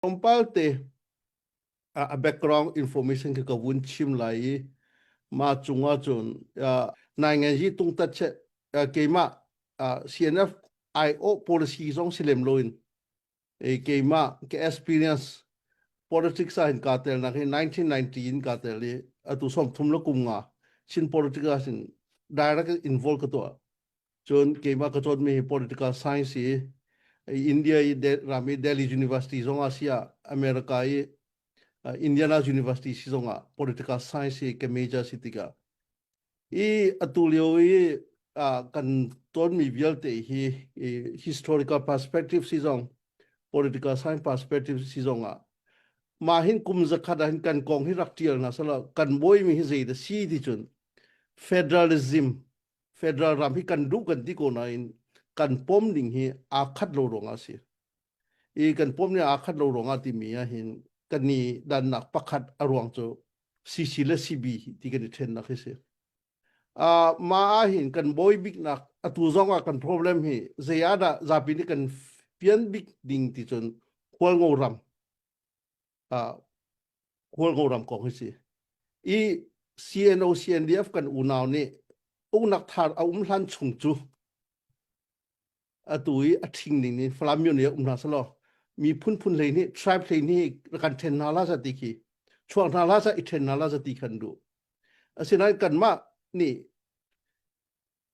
Tlawmpal te a background information khi ka vun chim lai i mah cungah cun nainganzi tungtat che keimah CNF IO policy zong si lem loin keimah ka experience politics ah hin kaa tel nak hi 1990 in kaa tel i atu som thum le kum nga Chin politics ah hin direct involve ka tuah. Cun keimah ka cawnmi hi political science i India i ram i Delhi University zong ah si ah America i Indiana University si zong ah political science i ka major si tikah i atu lio i kan cawnmi vialte hi historical perspective si zong political science perspective si zong ah mah hin kum zakhat ah hin kan kong hi rak tial hna sala kan bawimi hi zei da si ti cun federalism federal ram hi kan duh kan ti ko nain kan pom ding hi aa khat lo ruangah a si. I kan pom ning aa khat lo ruangah timi ah hin kan ni dannak pakhat a ruang cu CC le CB ti kan i thennak hi si. Uh, ma ah hin kan bawi biknak atu zong ah kan problem hi zei ah dah zapi nih kan fian bik ding ti cun Hualngo ram uh, Hualngo ram kong hi si. I CNO CNDF kan unau nih uknak thar a um hlan chung cu atu i a ṭhing ning in Falam myo nih um hna selaw mi phunphun hlei nih tribe hlei nih kan ṭhen hna la za ti khi chuak hna la za i ṭhen hna la za ti khan duh. Asinain kanmah nih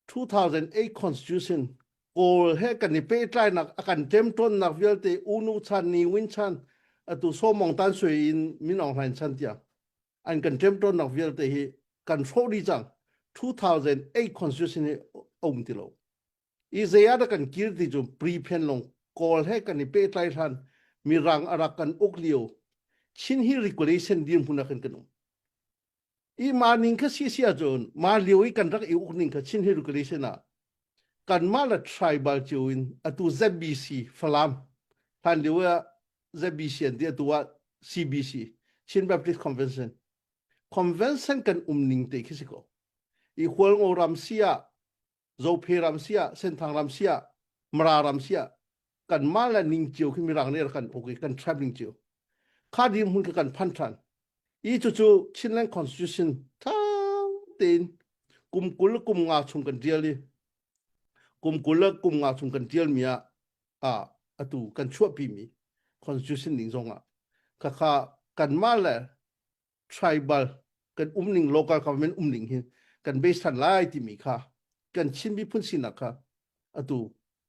2008 Constitution Kawl he kan i pehtlainak a kan ṭemṭawnnak vialte U Nu Chan Ni Win Chan atu Saw Mong Tan Sui in Min Aung Hlaing chan tiang an kan ṭemṭawnnak vialte hi kan hrawh dih cang. 2008 Constitution hi a um ti lo. I zei ah dah kan kir ti cu pre-pen long Kawl he kan i pehtlai hlan Mirang a rak kan uk lio Chin Hill Regulation dirhmun ah khan kan um. I mah ning kha si si ahcun mah lio i kan rak i uk ning kha Chin Hill Regulation ah kanmah le tribal cio in atu ZBC Falam hlan lio ah ZBC an ti atu ah CBC Chin Baptist Convention Convention kan um ning te khi si ko i Hualngo ram si ah Zophe ram si ah Senthang ram si ah Mara ram si ah kanmah le ning cio khi Mirang nih kan uk i kan tribe ning cio kha dirhmun kha kan phan ṭhan i cucu Chinland Constitution ṭha tein kum 20 kum nga chung kan ṭial i kum 20 kum nga chung kan ṭialmi ah ah atu kan chuahpimi constitution ning zong ah khakha kanmah le tribal kan umning local government umning hi kan base than lai timi kha kan Chin miphun sinak kha atu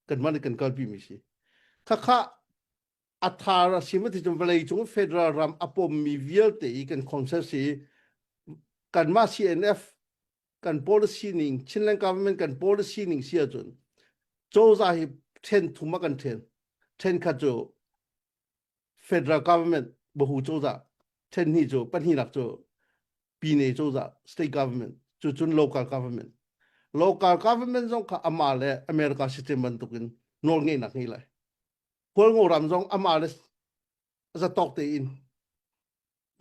kanmah nih kan kalpi mi si khakha a thar a si ti cun vawlei cung federal ram a pommi vialte i kan concept si kanmah CNF kan policy ning Chinland government kan policy ning si ahcun cozah hi then thum a kan then then khat cu federal government bahu cozah then hnih cu pahnihnak cu pine cozah state government cu cun local government local government zong kha amah le America system bantukin nawl ngeihnak ngei lai Hualngo ram zong amah le zatawk tein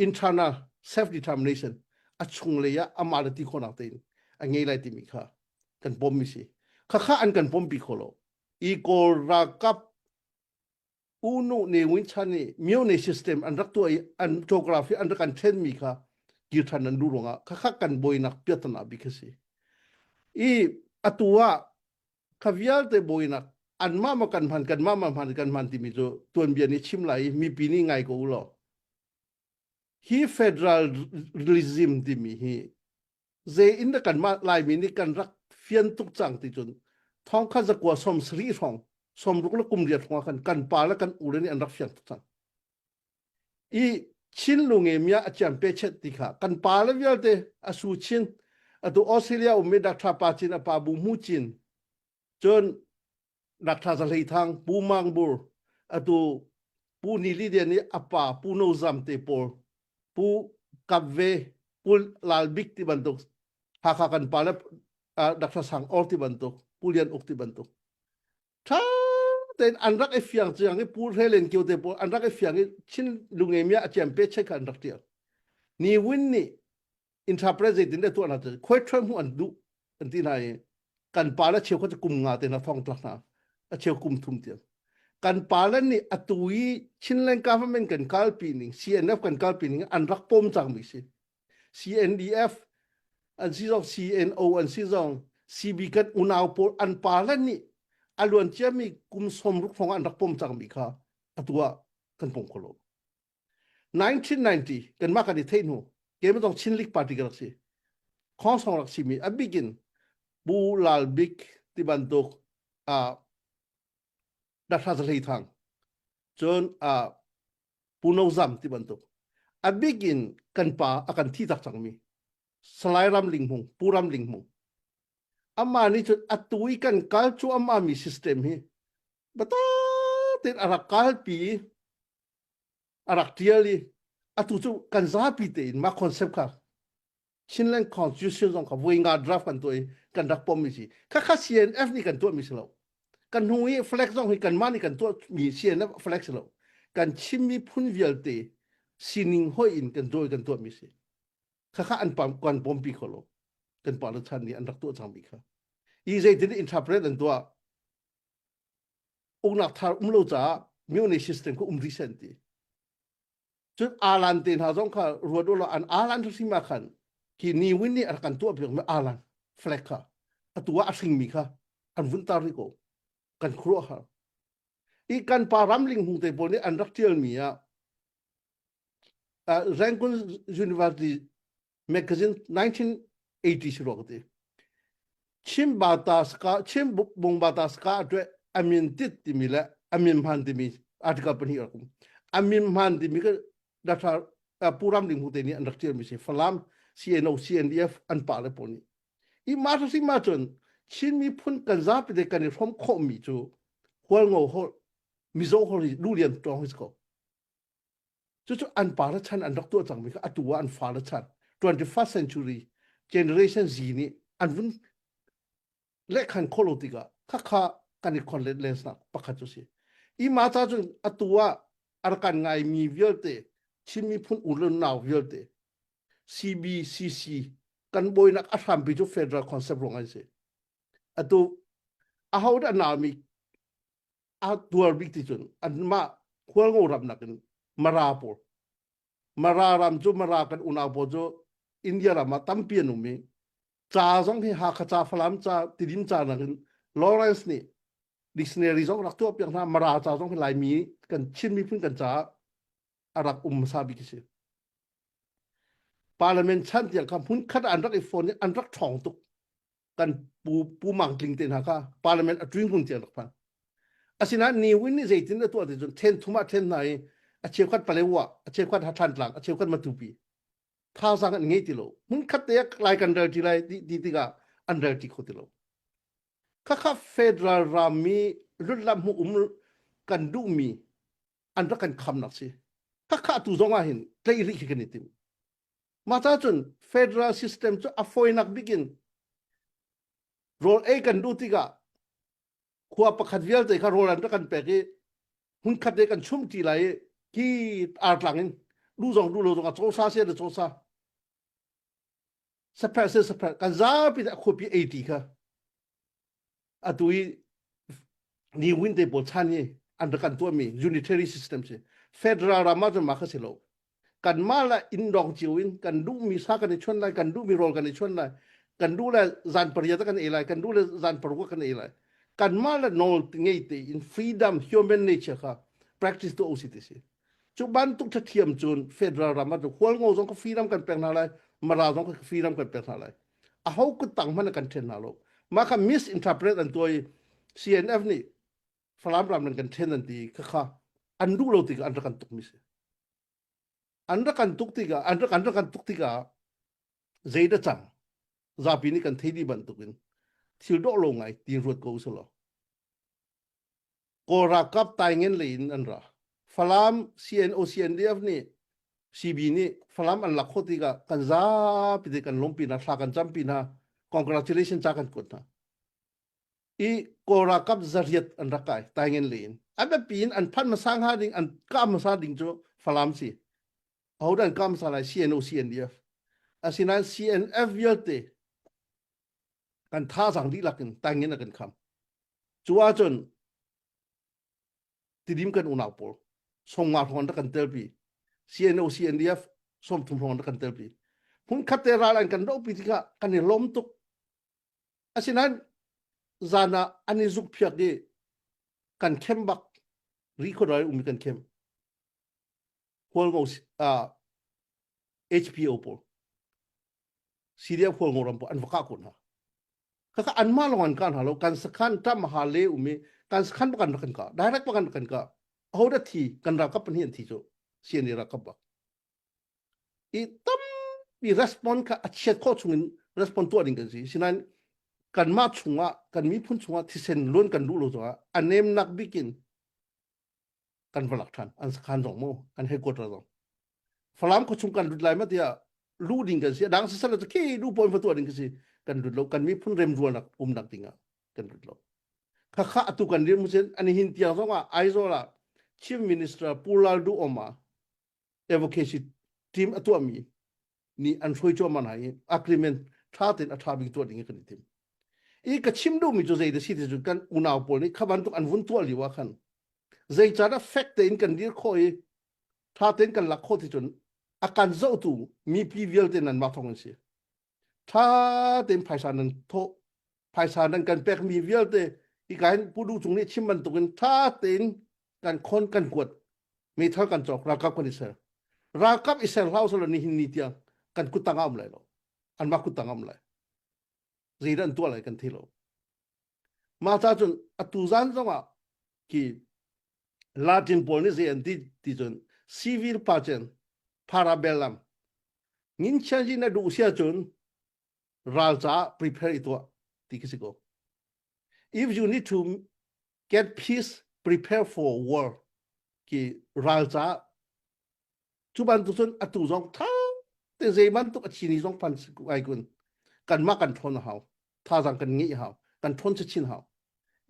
internal self determination a chunglei ah amah le ti khawhnak tein a ngei lai timi kha kan pom mi si khakha an kan pompi kho lo i kawl ralkap U Nu Ne Win chan i Myone system an rak tuah i an geography an rak kan ṭhenmi kha kir ṭhan an duh ruangah khakha kan buainak piatana bik a si. I atu ah kha vialte buainak anmah ma kan hman kanmah ma hman kan hman timi cu tuanbia nih chim lai i mipi nih ngai ko u law hi federalism timi hi zei in dah kanmah Laimi nih kan rak fian tuk cang ti cun thong kha zakua som sarih hrawng 60 le kum riat hrawng ah khan kan pa le kan u le nih an rak fiang tuk cang i Chin lunge mia a ciam pe chet ti kha kan pa le vialte a su chin atu Australia ummi Dr. Pa Chin a pa Bu Mu Chin cun Dr. Za Hlei Thang Pu Mang Bur atu Pu Ni Li Lian i a pa Pu No Zam te pawl Pu Kap Ve Pu Lal Bik ti bantuk Hakha kan pa le Dr. Sang Or ti bantuk Pu Lian Uk ti bantuk ṭha tein an rak i fiang chiang i Pu Hre Len Kio te pawl an rak i fiang i Chin lunge mia a ciam pe che kha an rak ṭial Ni Win nih interpret zeitin dah tuah hna cu khuai ṭhuai hmuh an duh an ti hna i kan pa le cheu kha cu kum nga te hna thong tlak hna a cheu kum thum tiang. Kan pale nih atu i Chinland government kan kalpi ning, CNF kan kalpi ning an rak pom cangmi si. CNDF an si zong CNO an si zong CB kan unau pawl an pale nih a luan ciami kum 60 hrawng an rak pom cangmi kha atu ah kan pom kho lo. 1990 kanmah kan i theih hnu keimah zong Chin League Party ka rak si. Khongsong rak simi a bik in Pu Lal Bik ti bantuk uh, Dahra Zahlei Thang cun uh, Pu No Zam ti bantuk a bik in kan pa a kan thi tak cangmi Salai Ram Ling Hmung Pu Ram Ling Hmung amah nih cun atu i kan kal cu amah mi system hi bata tein a rak kalpi a rak tial i atu cu kan zapi tein mah concept kha Chinland Constitution zong kha voi nga draft kan tuah i kan rak pommi si. Khakha CNF nih kan tuahmi si lo. Kan hnu i flag zong hi kanmah nih kan tuahmi CNF flag si lo. Kan Chin miphun vialte sining hoi in kan joy kan tuahmi si. Khakha an pam kan pompi kho lo. Kan pa le chan nih an rak tuah cangmi kha. I zeitin interpret an tuah uknak thar um lo caah myo system kha um rih sen ti. Cun alan te hna zong kha ruat u law an alan hrim ah khan khi Ni Win nih a rak kan tuah piakmi alan flag kha atu ah a hringmi kha an vun tar rih ko. Kan khuaruahhar. I kan pa Ramling Hung te pawl nih an rak ṭialmi ah uh, Rangoon University magazine 1980 si rua ka ti. Chin Bata Ska Chin Bung Bata Ska atwe amin tit timi le amin hman timi article pahnih rak um. Amin hman timi ka Dr. Pu Ram Ling Hu te nih an rak tial mi si Falam CNO CNDF an pa le pawl nih. I ma si ma cun Chin miphun kan zapi te kan i hrom khawh mi cu Hualngo holh Mizo holh hi lu lian tawng hi ko. Cucu an pa le chan an rak tuah cangmi kha atu ah an fa le chan 21st century generation Z nih an vun lehkhan khawh lo tikah khakha kan i khon let lens nak pakhat cu si. I ma ca cun atu ah arakan ngaimi vialte Chin miphun u le nau vialte CBCC kan bawinak a hrampi cu federal concept ruang an si. Atu aho dah naumi a tuar bik ti cun anmah Hualngo ram nakin Mara pawl Mara ram cu Mara kan unau pawl cu India ram ah tampi an um i ca zong hi Hakha ca Falam ca Tidim ca nakin Lawrence nih dictionary zong rak tuah piak hna Mara ca zong hi Laimi kan Chin miphun kan caah a rak um hmasa bik a si. Parliament chan tiang kha hmun khat an rak i phone i an rak ṭhawng tuk. Kan pu pu Mang Tling te hna kha parliament a ṭuing hmun tiang rak phan. Asinain Ni Win nih zeitin a tuah ti cun then thum ah then hna i a cheukhat Palewa, a cheukhat Hathlan a cheukhat Matupi. Thazaang an ngei ti lo. Hmun khat te ah lai kan rel ti lai ti, ti tikah an rel ti kho ti lo. Khakha federal rammi lutlam hmu um kan duhmi an rak kan khamnak si. Khakha tu zong ah hin tlaih rih khi kan i tim. Mah ca cun federal system cu a fawinak bik in rawl ei kan duh tikah khua pakhat vialte kha rawl an rak kan pek i hmunkhat te kan chum ṭi lai i ki artlang in duh zong duh lo zong ah cawsa se le cawsa sapher se sapher kan zapi a khuapi ei ṭi kha atu i Ni Win te pawl chan hi an rak kan tuahmi unitary system si federal ram ah cun mah kha si lo kanmah le inn dong cio in kan duhmi sa kan i chuan lai kan duhmi rawl kan i chuan lai kan duh le zan pariat kan ei lai kan duh le zan paruk kan ei lai kanmah le nawl ngei tein freedom human nature kha practice tu si ti si cu bantuk ṭhathiam cun federal ram ah Hualngo zong ka freedom kan pek hna lai Mara zong ka freedom kan pek hna lai aho kuttang hmanh kan ṭhen hna lo mah kha misinterpret an tuah i CNF nih Falam ram nan kan ṭhen an ti kha kha an duh lo tikah an rak kan tuk mi si an rak kan tuk tikah an rak an rak kan tuk tikah zei dah cang zapi nih kan thei dih bantukin thil dawh lo ngai ti ruat ko usih law Kawl ralkap Taingen lei in an ra. Falam CNO CNDF nih CB nih Falam an lak khawh tikah kan zapi te kan lawmpi hna, thla kan campi hna, congratulation ca kan kuat hna. I Kawl ralkap zariat an rak kai Taingen lei in. A biapi in an phanh hmasa hnga ding, an kah hmasa ding cu Falam si. Ahodah an kah hmasa lai? CNO CNDF. Asinain CNF vialte kan thazaang dihlak in Taingen a kan kham. Cu ahcun. Tidim kan unau pawl 50 hrawng an rak kan telpi. CNO CNDF 30 hrawng an rak kan telpi. Hmun khat te ral an kan dohpi tikah kan i lawm tuk. Asinain zan ah an i zukphiak i kan khem bak ri khuadai um i kan khem. Hualngo uh, HPO pawl CDF Hualngo ram pawl an va kah ko hna. Kaka anmah lawng an kah hna lo kan sakhan tam ha le um i kan sakhan bak an rak kan kah direct bak an rak kan kah aho dah thi kan ralkap pahnih an thi cu CNA ralkap bak i tampi respond kha a chiat khawh chungin respond tuah ding kan si sinain kanmah chungah kan miphun chungah thisen luan kan duh lo zongah a nemnak bikin kan va lak ṭhan an sakhan zong mu an headquarter zong Falam khuachung kan lut lai ma tiah lu ding kan si dang sisal cu khi lu point fa tuah ding kan si kan lut lo kan miphun remrualnak umnak ding ah kan lut lo kha kha atu kan dir mu sin an hin tiang zong ah Aizawl ah Chief Minister Pu Lal Du Oma advocacy team a tuahmi nih an hruai cuahmah hna i agreement ṭha tein a ṭha bik tuah ding in kan i tim. I ka chim duhmi cu zei da si ti cu kan unau pawl nih kha bantuk an vun tuah lio ah khan zeicahdah fek tein kan dir khawh i ṭha tein kan lak khawh ti cun a kan zohtu mipi vialte nanmah thawng in si. Ṭha tein phaisa nan thawh phaisa nan kan pekmi vialte hika hin Pu Duh Cung nih chim bantukin ṭha tein kan khon kan kuat meithal kan cawk ralkap kan i ser ralkap i ser hlah usih law nihin ni tiang kan kuttang ah um lai lo anmah kuttang ah um lai zeidah an tuah lai kan thei lo mah ca cun atu zan zongah khi Latin pawl nih zei an ti ti cun civil pachen parabellum nginchian na duh sia cun ral caah prepare i tuah ti khi si ko if you need to get peace prepare for war ki ral caah cu bantuk cun atu zong tha te zei bantuk a chini zong phan ai kun kanmah kan ṭhawn a hau thazang kan ngeih hau kan ṭhawn chin hau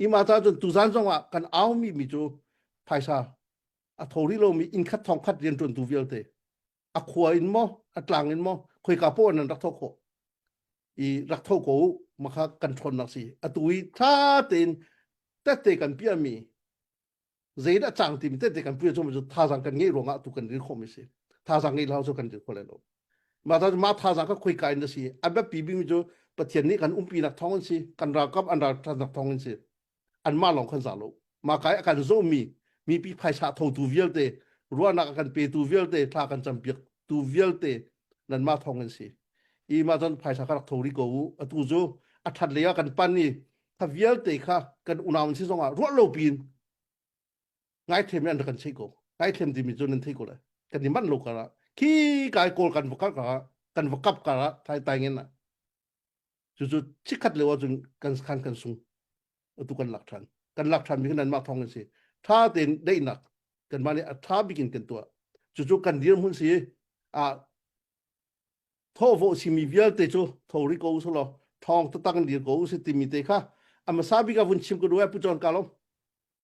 ima ta cun tuzan zong ah kan au mi mi cu phaisa a tho rih lomi inn khat thong khat rianṭuantu vialte a khua in maw a tlang in maw khoika poah nan rak tho khawh i rak tho ko makha kan ṭhawnnak si atu i ṭha tein tette kan piahmi zeidah cang timi tette kan piah cu thazang kan ngeih ruangah tu kan dir khawhmi si thazang ngeih lo cu kan dir kho lai lo mah ta mah thazang kha khoika in a si a biapi bikmi cu Pathian nih kan umpinak thawng in si kan ralkap an ralṭhatnak thawng in si anmah lawng khan za lo mah kai a kan zawmi mipi phaisa thotu vialte ruahnak a kan petu vialte thla kan campiak tu vialte nanmah thawng in si i mah cun phaisa ka rak tho ri ko u atu cu a that lei ah kan pan i kha vialte kha kan unau si zongah ruah lo piin ngaithiam in an rak kan cheih ko ngaithiam timi cu nan thei ko lai kan i manh lo kar ah khi kai kawl kan va kar ah kan va kap kar ah thai tai ngen ah cucu chikkhat lio ahcun kan khan kan sung atu kan lak ṭhan kan lak ṭhan mi kha nanmah thawng in si ṭha tein daihnak kanmah nih a ṭha bik in kan tuah cucu kan dirhmun si a thawhvawh simi vialte cu tho rih ko usih law ṭhawng taktak in dir ko usih timi te kha a hmasa bik ah vun chim ka duh ai Pu John ka lawm.